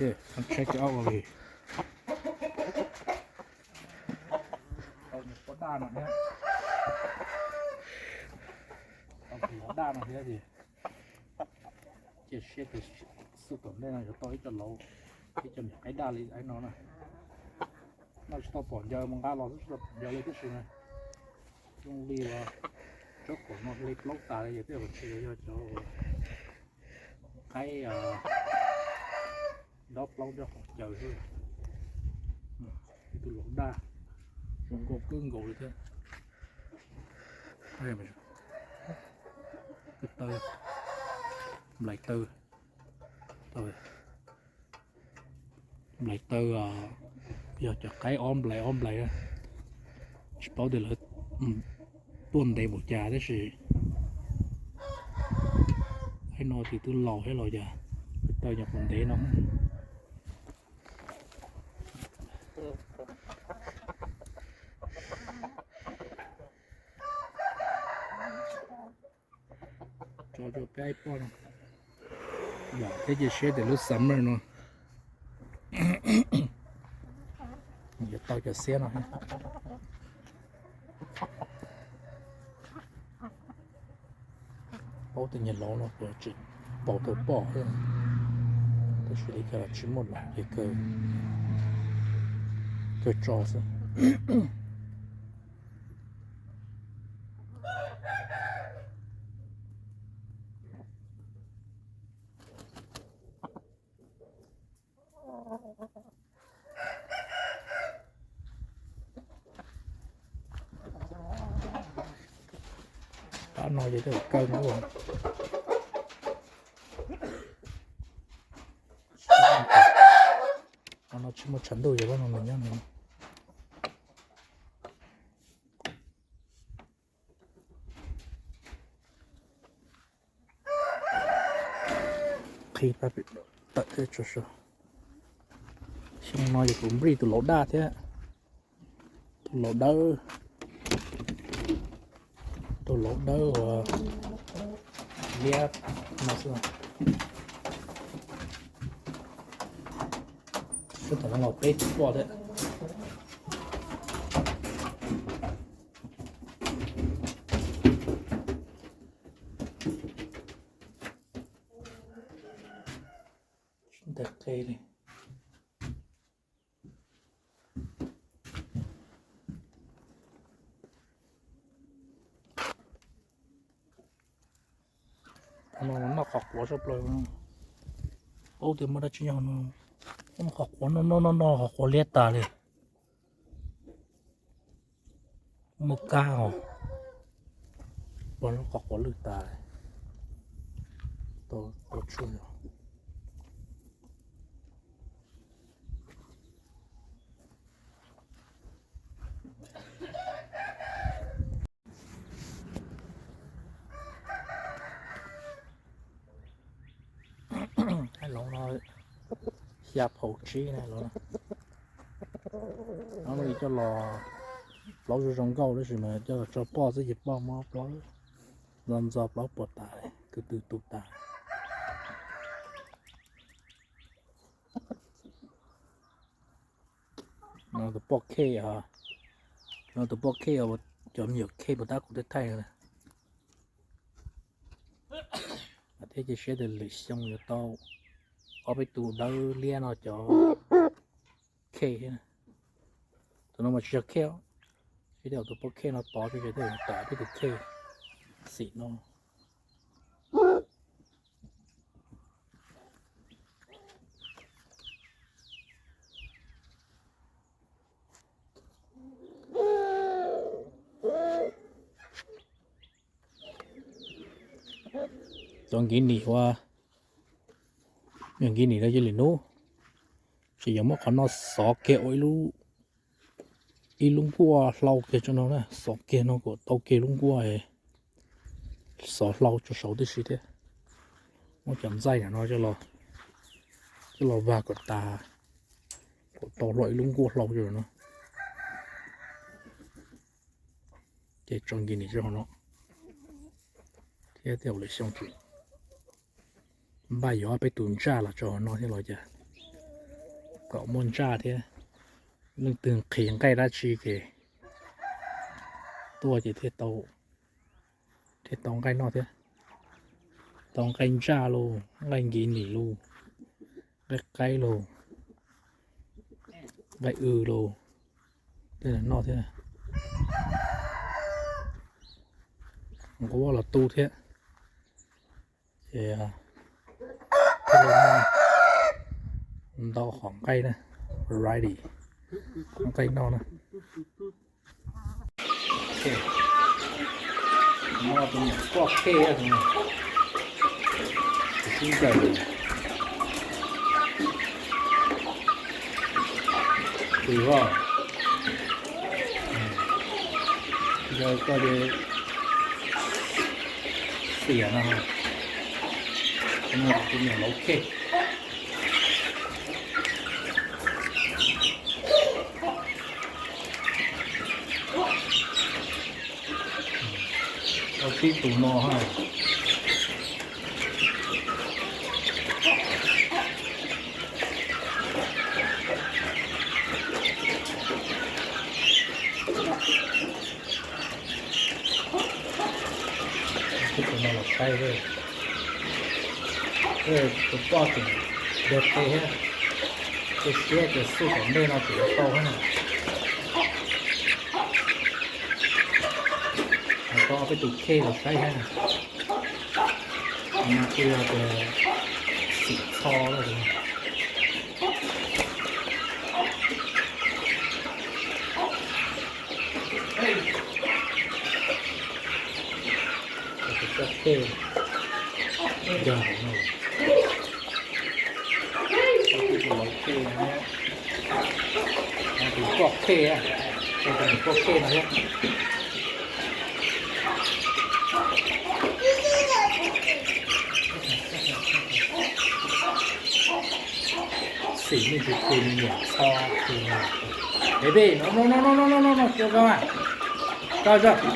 Check it out over here. Tau nws pob daj no thiab, tau nws pob daj no thiab ces cia siab tias xub tom ntej no yuav tau ib co lauv, ib co niam qaib daj li no na. Noj tsis tau pom ncaws, mus nqa los xwb tsis tau pom ncaws li tib si na. Zoo li uas tsob kaum no hle plaub tas li ces tej zaum tsis yog cov qaib dob plaub nyob qhov caws xwb. Ib tug lauv daj zoo nkauj kawg nkaus li thiab. Taw, nplais taw, nplais taw, yog cov qaib ob nplais ob nplais, tsis paub tias lawv tuaj ntev npaum cas tab sis qaib no ces twb laus thiab los cas, taw nyuam qhuav ntev no. Tso rau peb ib pob no. Yog thiab cia siab tias lub summer no yuav tau cov xiab no. Paub tias niag lauv no kuv tseem pauv tau poj thiab, tab sis li cas los tsis muaj lauv ces kawg tso xwb. Pab no ces twb kawg nkaus. Pab no tsis muaj tshav ntuj ces pab no nws nyob nws. Qhib pab pem tawm thiab tso so. Xyoo no ces kuv nplij tus lauv daj thiab. Tus lauv dawb, tus lauv dawb uas liab no xwb. Sab tom no los peb tus poj thiab. Tsis ntev qe li. No noj qhov quav tshaj plaws. Ub, tias muaj dab tsi nyob no. Qhov quav no no no no qhov quav liab tas li. Muaj kab os. Pom qhov quav lwj tas. Tau, tau tshuaj. Lauv no xya phaum tsib na lauv no. Coj los plaub zoo zoo nkauj tab sis mas coj los tso poj xwb ces poj muab plaub ntxo ntxo plaub puas tas, tus twg tu tas. No tus poj khej, no tus poj khej, cov me nyuam khej puas tab kuv twb thaij. Thiab cia siab tias lwm xyoo yuav tau ob peb tus dawb liab no cov khej thiab. Tus no mas tsis yog khej, tsis yog tus poj khej no tod, tsis yog, tej zaum tas peb tus khej xim no. Cov nkiv nim ua, yog nkiv nim no cia li hnub, ces yuav muab qhov no xov kiag ua ib lub nkuaj hlau kiag tso no na, xov kiag no kom tau kiag lub nkuaj, xov hlau tso saud tib si thiab. Muab cov ntxaij no coj los vag kom tas, kom tau hlo ib lub nkuaj hlau tso no. Ces tso nkiv nim tso hauv no thiab, tej zaum lwm xyoo tseem npaj yuav ob peb tus ntsaj los tso hauv no thiab los cas. kom muaj ntsaj thiab. Leej twg nqhis nqaij dab tsi ces tuaj ces thiaj tau, thiaj tau nqaij noj thiab. Tau nqaij ntsaj lauj, nqaij nkiv nim lauj, nqaij qaib lauj, nqaij w lauj, tej no noj thiab. Nquab los tu thiab. Ces thiaj li muaj ntau qhov nqaij na, variety, nqaij noj na. Tus niam poj khej, tus sib ncaws, tus, ncaws koj li xiam no, tus niam laus khej. Tau tib tus no ha. Tib tus no los saib, tus poj tseem dog qe thiab, cia siab tias xub tom ntej no tseem yuav tau thiab na. Tau peb tus khej los saib thiab na. No kuj yog tias xim txho lawm. Tus poj khej, tus laus khej, tus poj khej, tus poj khej no thiab. Xim nej tus khej me nyuam txho, baby, no no no no no no no, tso tso, tso tso, tso tso.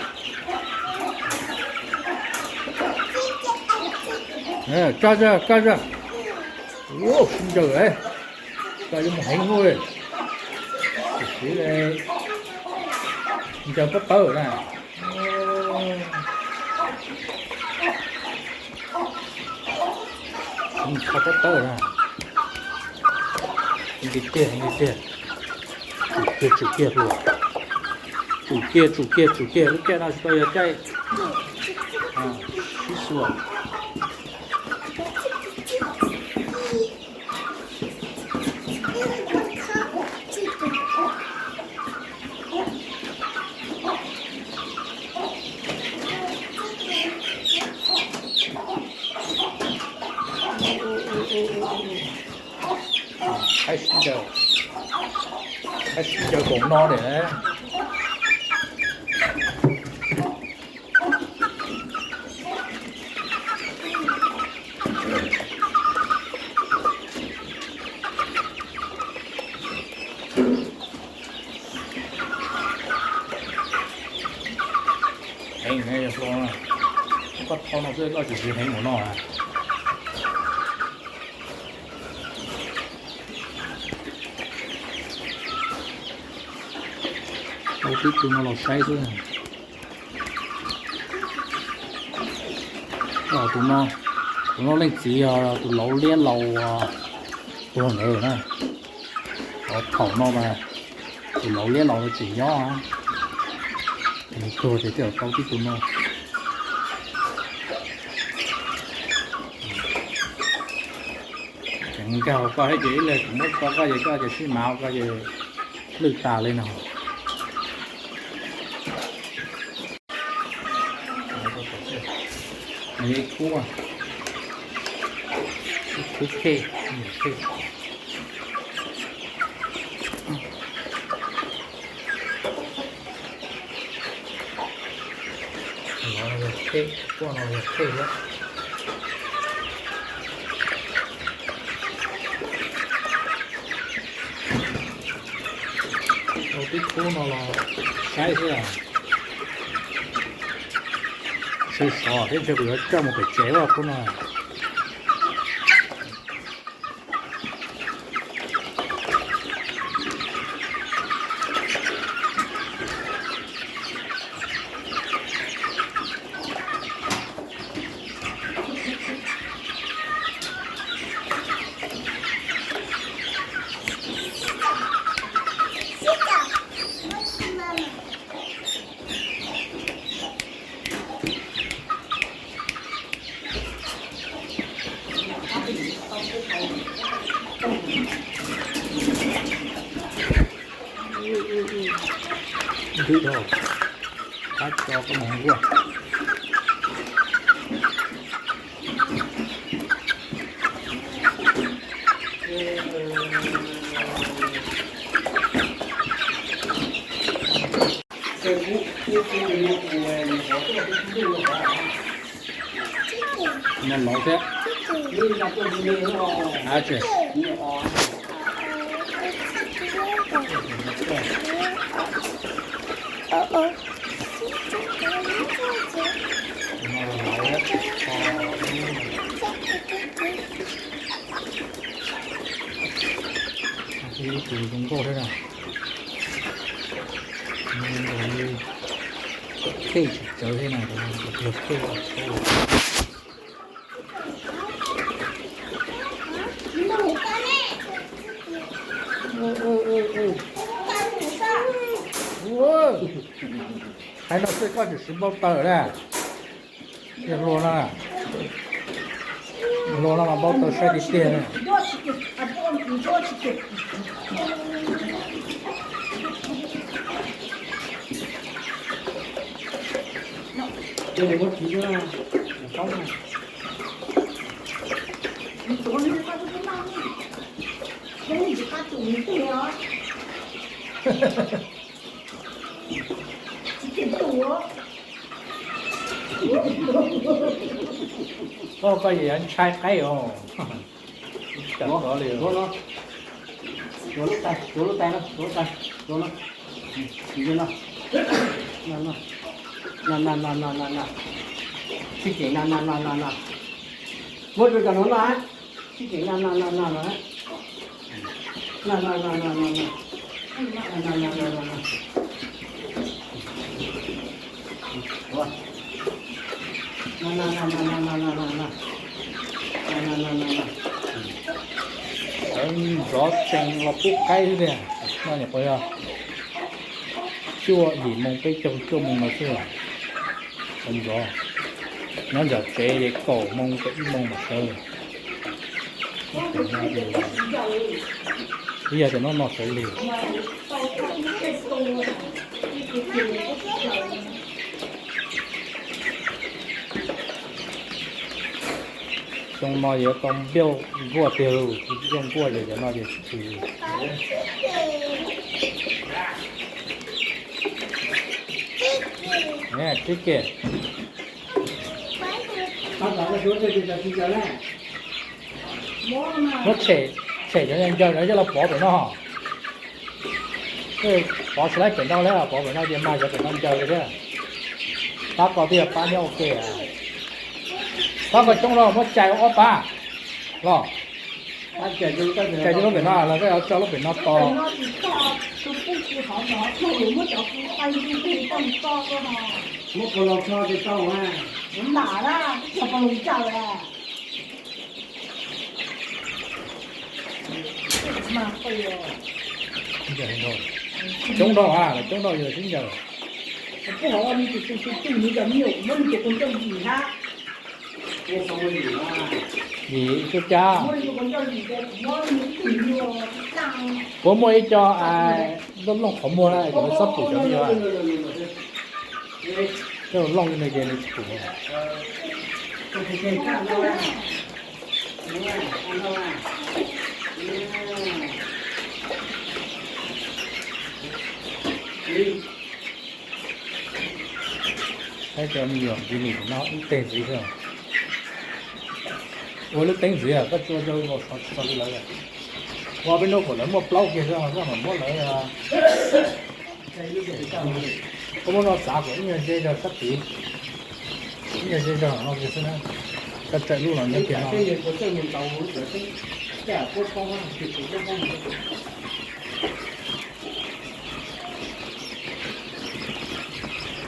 Sib ncaws, koj yuav mus heev ua, siv ncaws pob tawb na. Kho pob tawb na. Heev tiag tiag, heev tiag tiag. Tsum kiag, tsum kiag hluas. Tsum kiag, tsum kiag, tsum kiag, lub caij no tsis tau yog caij sib xua. Haib sib ncaws, haib sib ncaws npaum no lawm. Heev na yog hluas, koj tho no xwb koj tsis siv heev npaum no a. Tau tib tug no los saib xwb. Tus no, tus no leej txiv yog tus laus liab laus tuag ntawd na. Thaum no mas tus laus liab laus tseem nyob, nws tuag ces thiaj tau tib tug no. Tseem nkag koj thiab ces ib leeg kuv muab tso koj ces koj ces sib mav koj ces lwj tas li no. Ib khub, ib khub khej, khej. No yog khej, poj no yog khej thiab. Tau tib khub no los saib xwb. Sawv sov thiab ntshe kuv yuav coj mus pem tsev ua khub no. Khwb dhau, qab tso koj mus ua. No laus thiab. Tsis. Ib tus zoo nkauj thiab na. Tej tsis tsawv thiab na, tus no tus pliag khuj. Hais no xwb koj tseem siv npau taws na. Yog hluas no, hluas no mas npau taws sai tiag tiag na. Koj, koj yuav ntshai qaib os. Ua, ua lub tais, ua lub tais no, ua lub tais, ua no. No, no, no, no, no. Sib cem no, no, no, no, no. Muab rau cov no no, sib cem no, no, no, no, no. No, no, no, no, no, no. No, no, no, no, no, no. Ua, no, no, no, no, no. Ntxov tsees los pub qaib xwb tiag. No nyuam qhuav yog cuaj yim moo peb caug cuaj moo no xwb. Ntxov nyob ntawm tsev ces kaum moo kaum ib moo mam sawv. Ib yam tias no no sawv lug. Xyoo no yuav tau npauj nkuaj tiag lauj, tsis npauj nkuaj ces cov no ces tsis. Tsib ke. Muab tshem, tshem cov ncaws no coj los pov pem no. Pov tsis laib pem no li, pov pem no ces mas cov pem no ncaws li thiab. Pab ko twb yog pab nyob ua ke. Pab ko coob no muab cais ua ob pab los. Cais cov lub pem no los koj yuav tso lub pem no tos. Coob dhau a, coob dhau yog sib ncaws. Yim cuaj cab. Puas muaj ib co looj qhov muag na, cov txhob pum cov me nyuam. Coj los looj li no ces nws tsis pum. Saib cov me nyuam ntxiv lim no ib teg ntxiv xwb. Ua lub teeb ntxiv, koj tsis ua rau nkaus, xov tsis tau li lawv. Ua peb hnub kom lawv muaj plaub kiag xwb, koj mam muab lawv. Koj muab no txav kom ib nyuag ze zog sab tid, ib nyuag ze zog no kiag xwb na. Koj tsawm lub los nyob kiag no.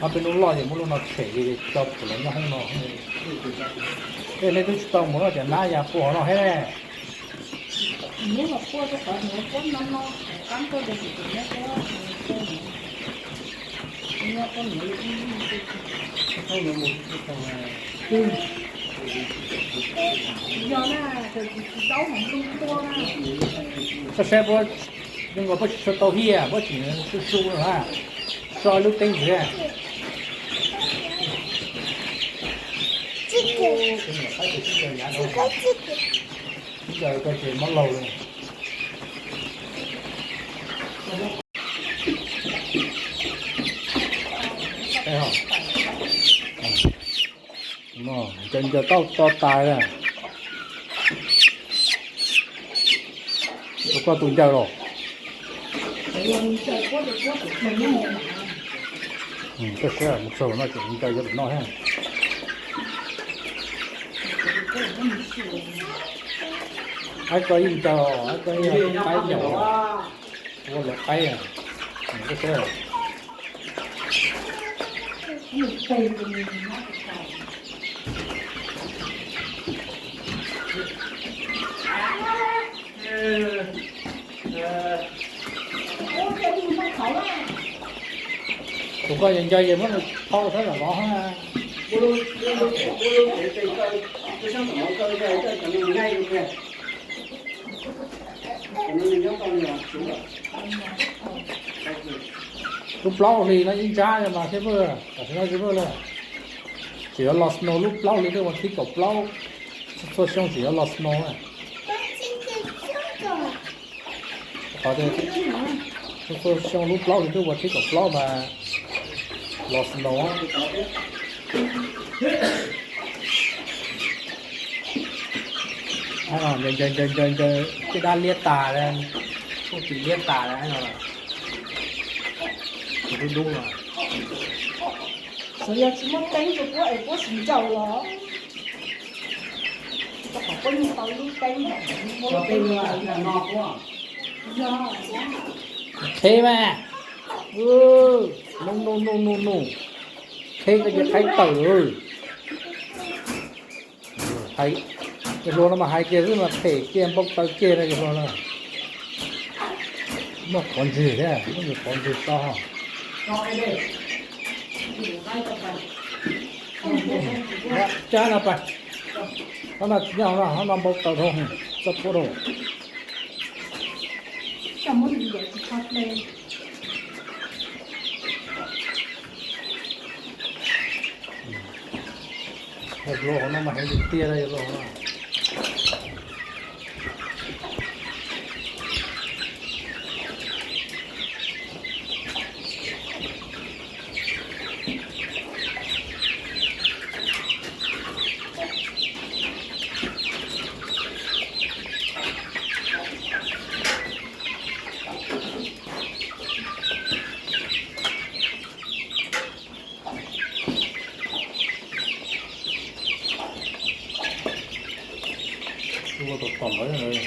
Ob peb hnub loj ces muab lub no tshem ces tso pum lawv nyob hoob no. Tej nej twb tsis tau mus noj cov nab ya puag hauv no thiab ne. Koj saib puab, zoo nkaus puab tsis tshua tau hiaj, puab tseem su su no na. Tso lub teeb ntxiv. Tus niam qaib tus tib ncaws nyav dhau, tib ncaws ko ces mob laug li. Ncaws ncaws tau to tas li. Tus koj tus ncaws los. Koj saib mus txog no ces ncaws yuav noj thiab. Aib koj yeej ncaws, aib koj yeej qaib ncaws, ua lawv qaib. Koj saib. Tus koj ncaws ncaws ces muab nws thau sab nram vov. Lub plaub hlis no ib ntsab mas thiab, tam sim no tsis muaj lawm. Tseem yuav los snow, lub plaub hlis twb ua thib kaum plaub, txhua xyoo tseem yuav los snow. Qhov tias txhua xyoo lub plaub hlis twb ua thib kaum plaub mas los snow. Ncaws ncaws ncaws ncaws, tej dab liab tas, txuj ci liab tas no. Dub dub no. Xyov yog tsis muaj teeb rau puab es puab tsis ncaws los. Rau qhov puab yeej tau lub teeb. Qheb mas. Nug nug nug nug nug. Qheb koj ces qheb tawm. Hais, cov hluas no mas hais kiag xwb mas phem kiag, npau taws kiag na cov hluas no. Muaj qhov ntswg thiab, muaj qhov ntswg tso. Cab no pais. Hov no tsis nyob hov no, hov no npau taws dhau, txoj puab dhau. Yog hluas hauv no mas heev tiag tiag li hluas hauv no. Ua tom tom ntawd.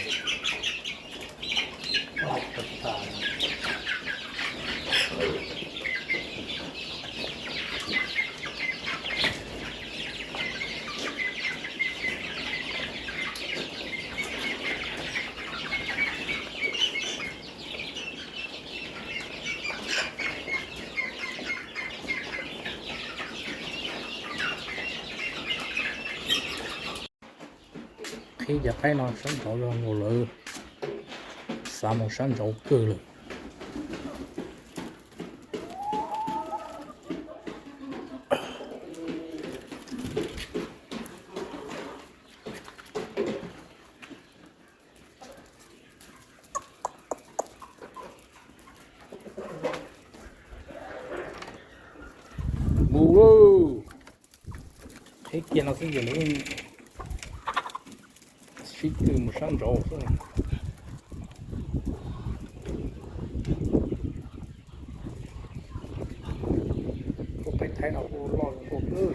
Qhib cov qaib no sab nraud los mus lawm, xav mus sab nraud kawg lawm. Mus lauj. Qhib kiag no xwb ces lawv sib tw mus sab nraud xwb. Kuj peb thaib no kuj loj zoo nkauj kawg thiab.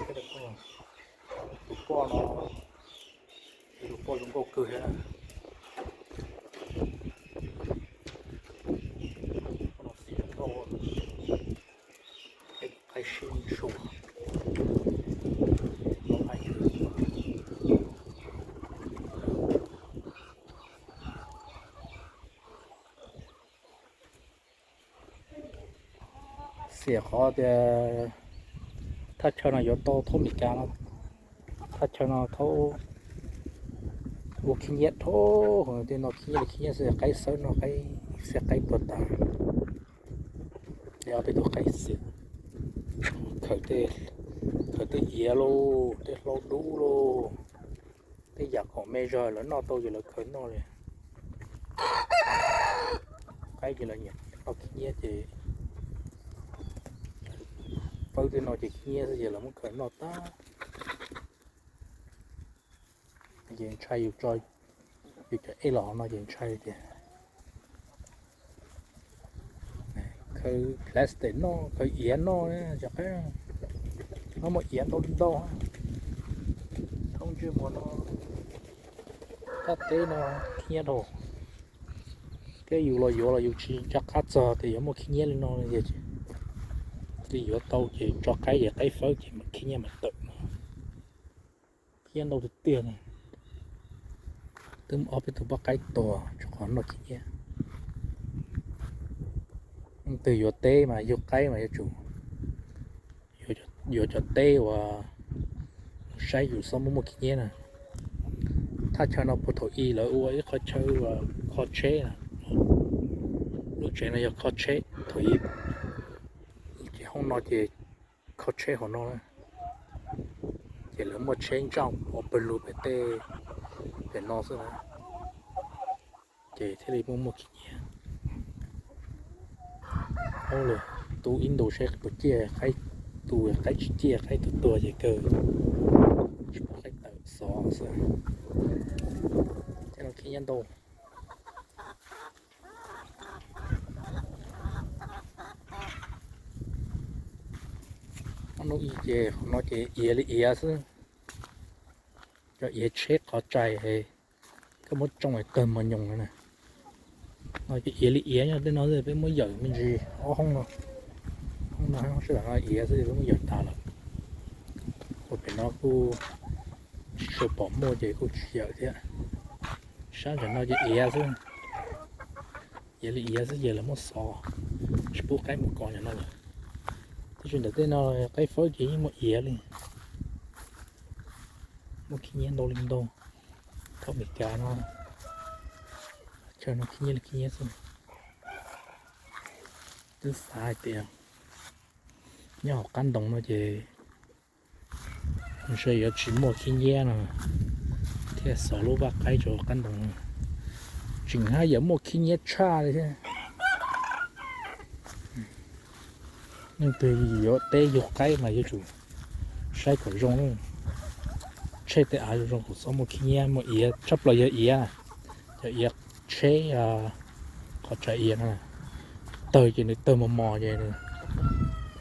Tus poj no, tus poj zoo nkauj kawg thiab. Qaib sib ntshua. Xiam qhov tias thaj chaw no yuav tau thaub Meskas no, thaj chaw no thaub ua khib nyiab dhau, tej no khib nyiab li khib nyiab xwb, qaib xawb no, qaib xwb, qaib tuag tas. Ob peb tug qaib xiav, khaws tej, khaws tej iav lauj, tej hlau dub lauj, tej yam kom me zog lawv noj tau ces lawv khaws noj li. Qaib ces lawv nyiam noj khib nyiab ces fawb tej no ces khib nyiab xwb ces lawv muab khaws noj tag. Ces ntshai yus tso yus cov ej los hauv no ces ntshai tias khaws plastic noj, khaws iav noj, cov qaib no muaj iav ntau li ntau. Thoob ntsej muag no, thaj teb no khib nyiab dhau. Thiab yus los yuav los yus tsis nco qab txog tias yuav muaj khib nyiab li no, li yuav tau ces tso qaib ces qaib fawb ces khib nyiab mam tawm. Khib nyiab ntau tiag tiag. Twb muaj ob peb tug poj qaib tuag tsuas qhov noj khib nyiab. Leej twg yuav teb mas yug qaib mas yuav tsum yuav cov teb uas mus saib yus txhob muaj muaj khib nyiab na. Thaj chaw no puag thaum ub lawv ua ib qho chaw uas kho tsheb na. Lub tsev no yog kho tsheb thaum ub, ces hoob no ces kho tsheb hauv no, ces lawv muaj tsheb ntsauj ua pawg lug pem tej, pem no xwb na, ces thiaj li muaj muaj khib nyiab. Ub, tu ib ntus seb puas ciaj, qaib tu, qaib tsis ciaj, qaib tuag tuag ces kawg tsis pub qaib tawm xov xwb. Thiab no khib nyiab ntau. Ob hnub ib ces qhov no ces iav li iav xwb. Cov iav tsheb qhov txhais koj muab tsoo tawg mos nyoos na. No ces iav li iav nyob tej no peb muab yawm me ntsis ob hoob no. Hoob no sab tom no iav xwb peb muab yawm tas lawm. Ua pem no kuj tsis tshua pom muaj ces kuj tsis yawm thiab. Sab ntawm no ces iav xwb. Iav li iav xwb ces lawv muab xov, tsis pub qaib mus kov ntawm no lawm. Tab sis ntawm tej no qaib fawb ces yeej muaj iav li. Muaj khib nyiab ntau li ntau. Thaum Amelikas no, chaw no khib nyiab li khib nyiab xwb. Twb xav hais tias nyob hauv qab ntoo no ces ntshe yuav tsis muaj khib nyiab no thiaj xov lub vaj qaib rau qab ntoo no. Tseem haj yam muaj khib nyiab tshaj li thiab. Leej twg yuav teb yug qaib mas yuav tsum saib kom zoo, tshem tej av zoo zoo kom txhob muaj khib nyiab, muaj iav, tshaj plaws yog iav, cov iav tsheb, qhov txhais iav no, tawg ces nws tawg mos mos ces nws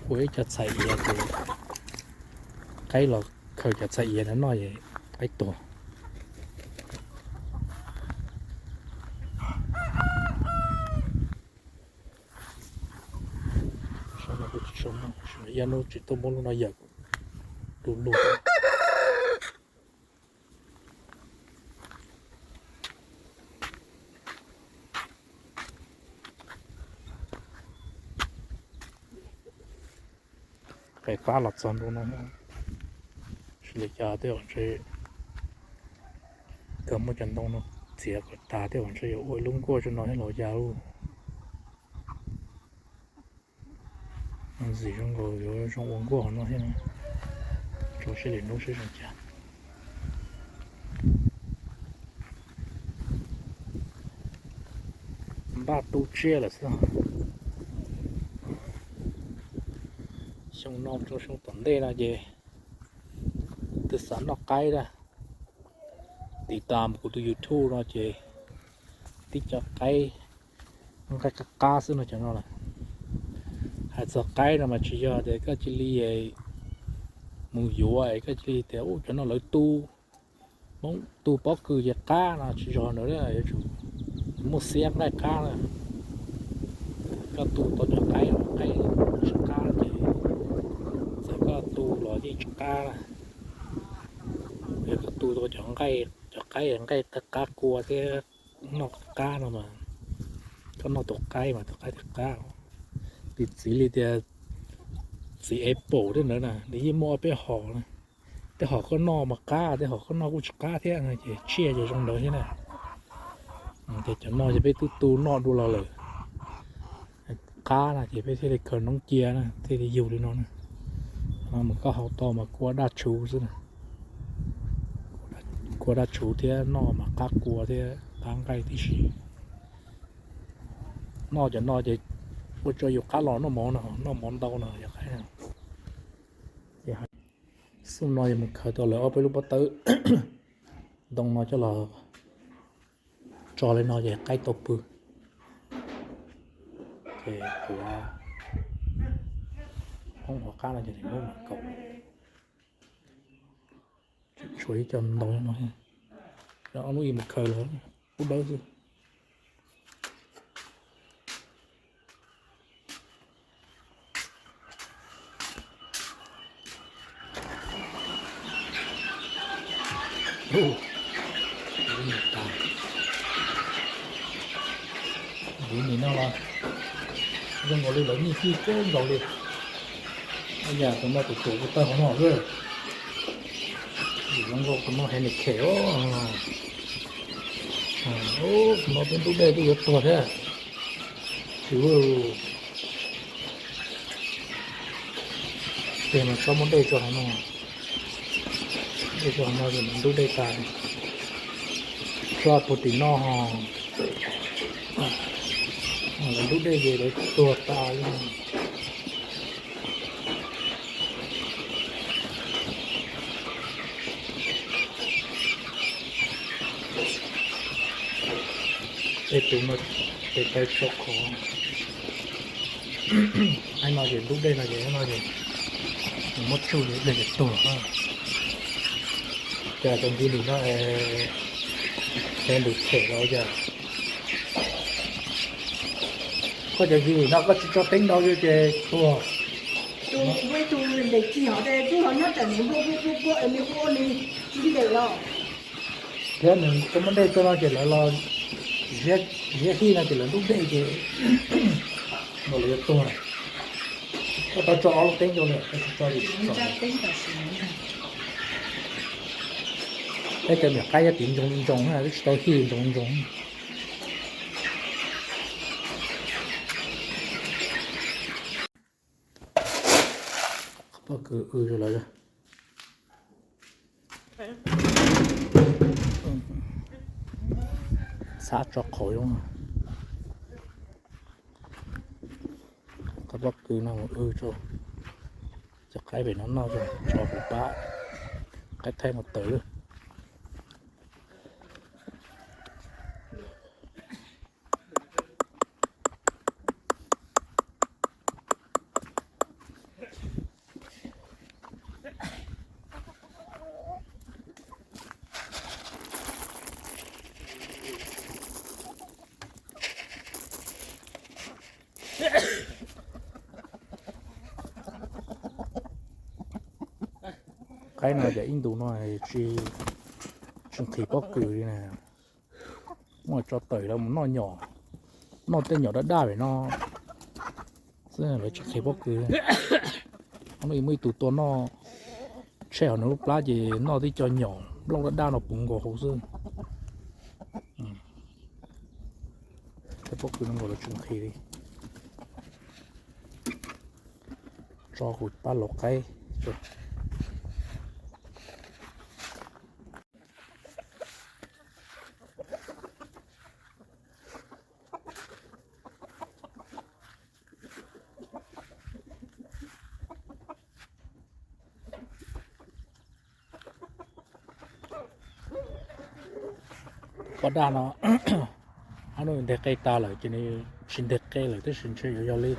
ua ib co txhais iav ces qaib los khaws cov txhais iav no noj es qaib tuag. Ib hnub tsis tuaj muab lub no yawm du lug. Qe pab los txog ntua no, sis li cas tej zaum ntshe kawg muab cov ntoo no txiav kom tas tej zaum ntshe yuav ua ib lub nkuaj rau no thiab los cas lauj. Ntxim zoo nkaus yuav zoo ua nkuaj hauv no thiab. Tso siab lwm hnub seb zoo cas. Npaj tu tsiaj lawm xwb. Xyoo no rau xyoo tom ntej no ces twb xav noj qaib na. Tiv tam kuv tus YouTube no ces tib co qaib nqaij qab qab xwb no cov no lawm. Hais txog qaib no mas tsis yog tias koj cia li mus yuav es koj cia li tias ub cov no lawv tu, Hmoob tu pob kws ces qab no tsis yog na, yuav tsum muaj xiab nqaij qab na. Koj tu tau cov qaib, qaib tsis qab ces txawm koj tu los yeej tsis qab na. Yog koj tu tau cov nqaij, cov qaib nqaij qab qab kua thiab noj qab no mas koj noj tus qaib mas tus qaib thiaj qab. Piv txwv li tias txiv apple tej ntawd na nws yeej muaj ob peb hom na, tej hom koj noj mas qab, tej hom koj noj kuj tsis qab thiab no ces tsiaj ces zoo ntawd thiab na. Ces cov no ces peb twb tu noj dua los lawm. qab na ces peb thiaj li khaws noob cia na, thiaj li yug li no na. Qhov no mas koj hau tau mas kua daj tshuv xwb na. Kua daj tshuv thiab noj mas qab kua thiab qab nqaij tib si. Noj cov no ces ua rau yus qab los noj mov no, noj mov ntau no yog qab. Xub no yog mus khaws tau lawv ob peb lub pob tawb ntoo no coj los tso li no ces qaib tau pw. Ces kuv poob hauv qab no ces muab mus kaum. Tshuav ib co ntoo no, ob lub ib mus khaws los ub dawb xwb. Ub, nim no los zoo nkaus li lawv nyiaj fij kub nkaus li. Yam tus no tus tuam kuv tawg hauv no xwb. Zoo nkaus tus no hev nis khem os. Tus no twb ntub dej twb yuav tuag thiab. Tsis ua tes mas txhob muab dej tso hauv no. Dej tso hauv no ces nws ntub dej tas. Tso puag tim no ho, lawv ntub dej ces lawv tuag tas li. Tej tus no tes taw tso khov. Aib no ces ntub dej no ces no ces nws muab tsuj dej ces tuag. Cas cov nkiv lwm no es ntub them los cas. Koj cov nkiv lwm no koj tsis tso teeb ntau li ces tuag. Tus ua tus ntes ci hov ces tub ho nyob tam nws npuaj npuaj npuaj npuaj es nws ua li ci ntes los. Thiab nws tau muab dej tso no ces lawv los ziab hij no ces lawv ntub dej ces nkaus lawv yuav tuag. Koj tau tso ob lub teeb rau lawm, koj tsis tso li tso. Peb cov niam qaib yog tiv ntsoov ntsoov na, twb tsis tau hij ntsoov ntsoov. Pob kws w lawm. Xav tso qhauv zoo. Qhov pob kws no mus w rau cov qaib pem no noj, tso kuv pab qaib thaij mus tawm lawm. Qaib no ces ib ntus no tsis nqhis pob kws li na. Muaj tso tawm los mus noj nyom, noj tej nyom daj daj pem no xwb, lawv tsis nqhis pob kws. Muaj ib tug tua noj, tshem hauv nws lub plab ces noj tib co nyom nplooj daj daj no puv nkaus hauv xwb. Tej pob kws no nkaus lawv tsis nqhis li. Tso kuv pab laus qaib. Pob daj no, ob hnub nteg qe tas lawm ces nws tsis nteg qe lawm tab sis ntshe yuav yog li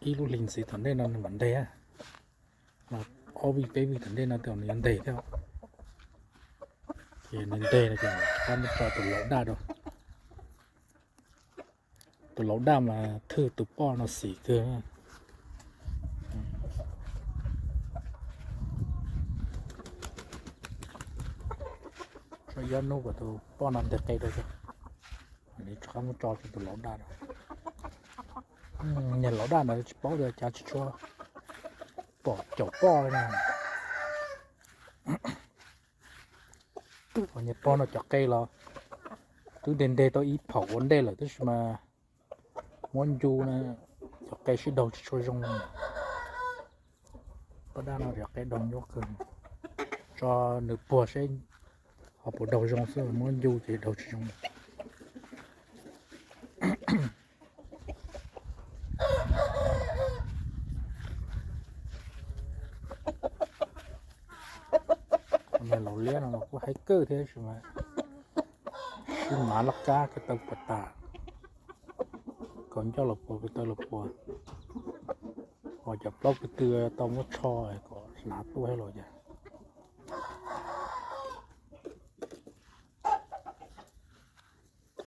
ib lub hlis ntxiv tom ntej no nws mam nteg. Ob vij peb vij tom ntej no nws yuav nteg thiab. Ces nws nteg no ces rov qab muab tso tus laus daj rau. Tus laus daj mas thwj tus poj no xim kawg. Tso ib ob hnub kom tus poj no nteg qe rau, rov qab muab tso rau tus laus daj rau. Niag laus daj ntawd tsis paub tias cas tsis tshua pom caum poj li na. Niag pog no cov qe los twb nteg nteg tau ib phaum ua ntej lawm tab sis mas Muab ncu na, cov qe sib daug tsis tshua zoo. Paj dab no cov qe daug nyuaj kawg. Tso nws puag seb ho puas daug zoo xwb, muab ncu ces daug tsis zoo. Laus liab no los kuj haib kawg thiab sis mas sib mav loj kab ko taw puas tas, kaus ncauj los puas ko taw los puas, uas cov plaub ko tw tau muab tsho kom hnav tuaj thiab los cas.